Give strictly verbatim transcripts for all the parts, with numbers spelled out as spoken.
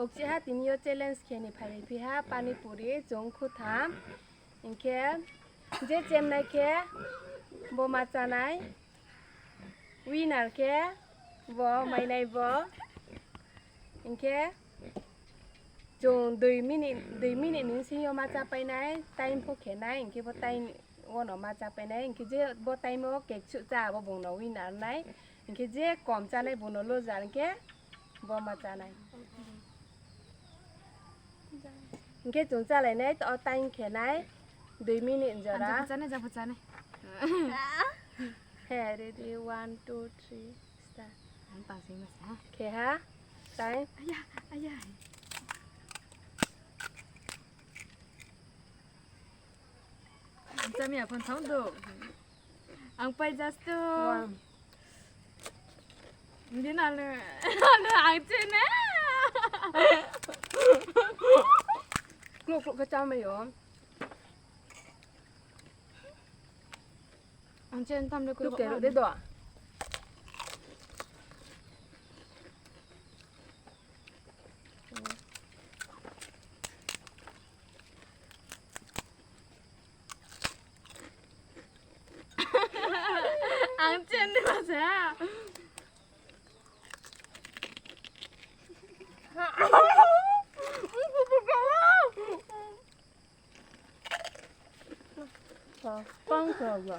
Okchiha tini yo challenge khe ni phailai phi ha pani puri chung khutham. Hing khe je chemnai khe bo ma chánai. Winner khe bo mainai bo. Hing khe chung dui minute, dui minute ni bsing yo ma chápai nai, time pho khe nai, hing khe bo time wo no ma chápai nai, hing khe je bo time wo kekchuh chá abo bung no winner nai, hing khe je kom chánai bung no loser hing khe bo ma chánai. Hing khe chung chálai nai, to time khe nai, dui minute jora. Jang pho chánai, jang pho chánai. He, ready, one, two, three, start. Ang tang sing mas ha. Khe ha, time. Aya, aya. Chami aphon thang do. Ang pai just to. Wow. Hindi na le. Ano ang chene. Kluk kluk khe chámai yo. Ang chen tam le kluk kluk de do. Ang chen di masa. Pang sa ya.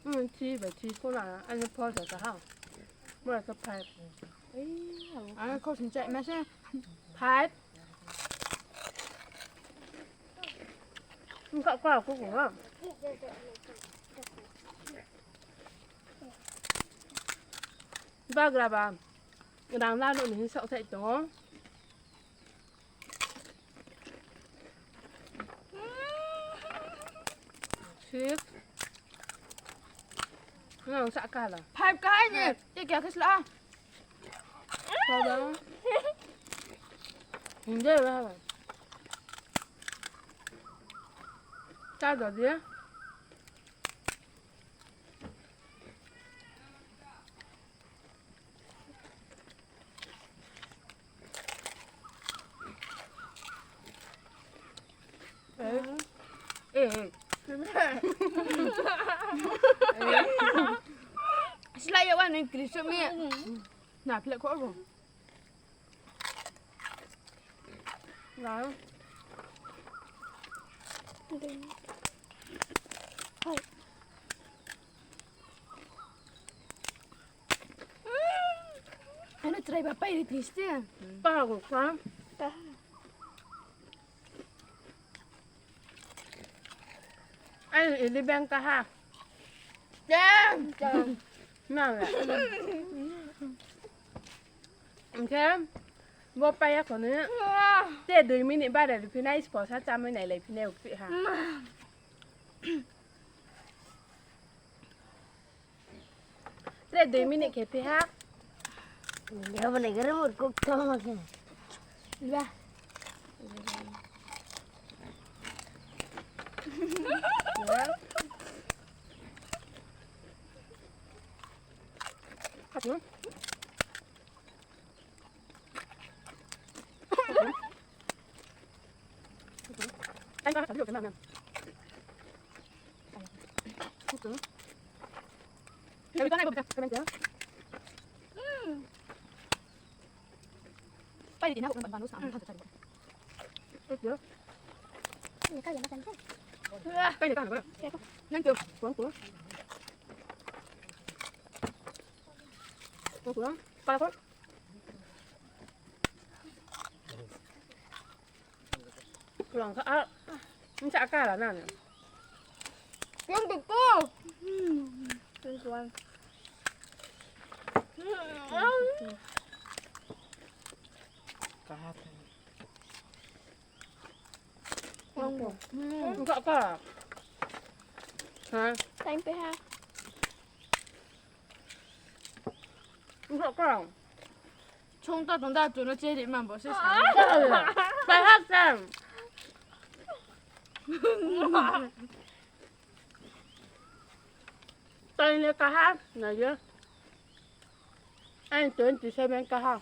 Hmm, three by three ko na, ano four sa ka ha. Mo ka five. Ano ko sin chai ma se five. Nka ka ko ko ha. Bagra ba. Rang la no ni sok sai tong. Six. Nang sa ka la. Five ka ni. Te kya khasla. Five ba. Hindi ba. Cha do dia. Eh, eh. Sila ya wa nang kri so mi. Na, pila ko abo. Wow. Ano chrai ba pai ri tris te. Pa ko ka. Ai, ili beng ka ha. Beng. Na la. Hing khe, bo pai ya kho ni. Te dui minute bare ri phi nai, spo sa chámai nailai phi nai, ukphi ha. Tre dui minute khe phi ha. Dia boleh gerem urkuk tong ma khe. Ba. Khas no. Kurang ka, ah, ncha ka la na ni. Yang tu tu. Hmm. Twenty one. Ka ha. Yang tu. Hmm. Ncha ka. Ha? Time pe ha. Ncha ka. Chung ta tong da tu no che ri man bo se sa. Pai ha sa. Tang le ka ha, na ye. Ang twenty seven kaha.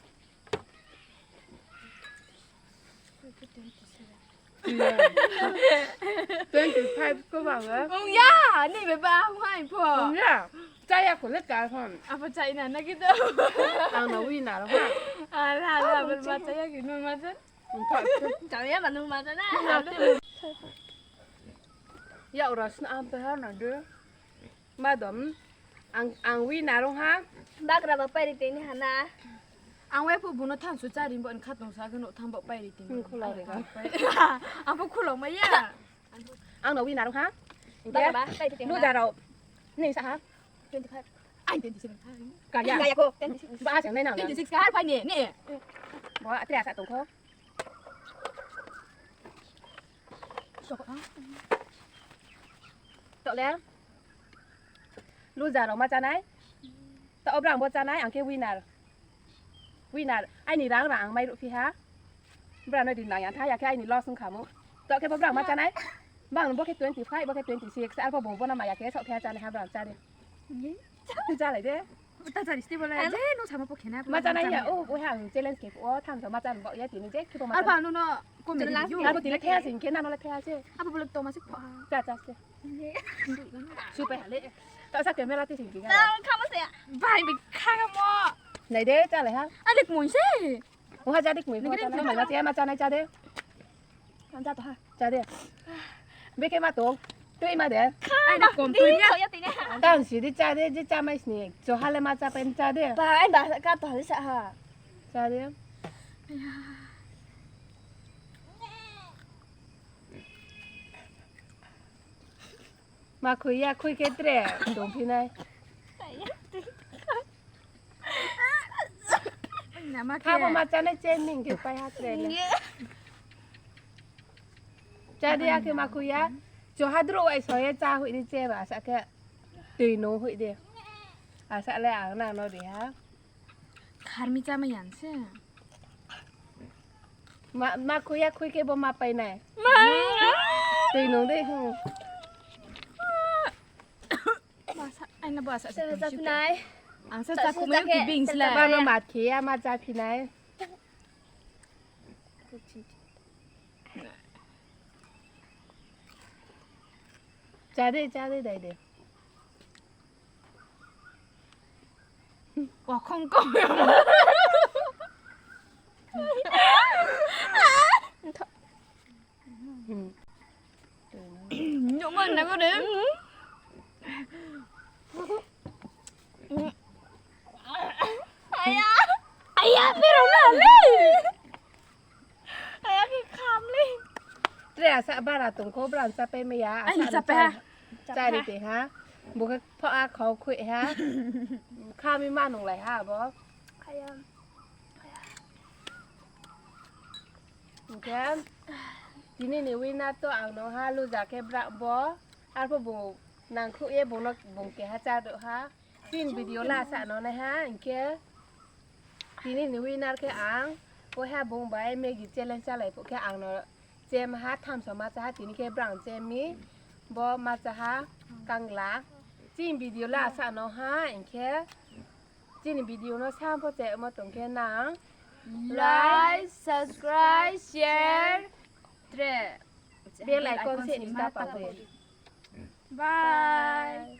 Twenty five ko ba ha? Ong ya, ni beba ang hai pho. Ong ya. Chaya ko le ka hon. Apa chai na na gitu. Ang na winner ha. Ala, ala, bel ma chaya ki nun ma jan. Chaya ma nun ma jan na. Ya ura sna am pe ha na de. Madam, ang, ang winner ong ha. Bagra ba pairi tini hana. Ang wai phu buno thansu chari bo ni khatong sa gano thang bo pairi tini. Hmm, khula re ga. Ang phu khulong ma ya. Ang no winner ong ha. Bagra ba pairi tini hana. Loser rao. Ni sa ha. Twenty five. Ai, twenty seven. Kaya. Kaya ko. Twenty six. Ba sa nai nang. Twenty six ka har phai ni, ni. Bo atre asa tong kho. Tok le. Loser rao ma chánai. Ta obrang bo chánai, ang khe winner. Winner. Aini rang rang ang mai ruh phi ha. Bra no din nang ya tha, ya khe aini loss wng kha mo. Ta khe bo brang ma chánai. Bang bo khe twenty five, bo khe twenty six. Ar bo bung bo no maya khe sok khe chánai ha brang chá di. Chálai de. Ta chari sti bo le. Je no sama po khena. Ma chánai ya, o, o ha ang challenge khe o, tham sa ma chán bo ya tini je khe bo ma. Ar chán. Ba no no comedy yo. Ar bo tini the ha sing khe na no le the ha se. Abo bo le toma se pho ha. Cha cha se. Supai ha le. Ta sa camera ti sing khe. Ta kha mo se. Bai bi kha mo. Nai de chálai ha. Alik mo se. Oha jadi kmui pho chánai, ma chánai, ma chánai, chá de. Ang chá to ha. Chá de. Beke ma tong. Tui ma de. Ai na kom tui ya. Tang si di chá de, di chá mai sni. Choha le ma chá pai chá de. Ba, ai ba ka to ha sa ha. Chá de. Ma khui ya, khui khe tre tongphi nai. Nama khe. Khabo ma chánai che ning khe pai ha tre le. Chá di ya khe ma khui ya. Choha dro ai so ye chá hoih ni che ba sa khe. Tui no hoih de. Asa le ang nang no ri ha. Kharmi chámai yang se. Ma, ma khui ya khui khe bo ma pai nai. Ma. Tui nung de, hmm. Ba sa, ai na ba sa, sa, sa, sa, sa, nai. Ang sa, sa, sa, sa, kumai sa, ki bing sa, sla. Ba no mat khe ya, ma chá phi nai. Chá de, chá de, dai de. Wa khong kong. Nuh man na ko de. Aya. Aya, pero na le. Aya, ke kham le. Tre asa bara tong kho, bra chá pai mai ya. Ai, asa chá pai ha. Chá ri te ha. Bo khe pho a khau khui ha. Kha mi ma nung lai ha bo. Aya. Hing khe, tini ni winner to ang no ha, loser khe bra bo. Arphuh bung nangkhruh ye bung no bung keha chá do ha. Chini video la sa no nai ha, hing khe. Tini ni winner khe ang, oha bung bai Maggi challenge chálai phuh khe ang no chem ha, thamso ma chá ha, tini khe brang chem mi, bo ma chá ha, kangla. Chini video la sa no ha, hing khe. Chini video no sam pho che mo tong khe nang like, subscribe, share, tre bell icon se ni ta pa de. Bye.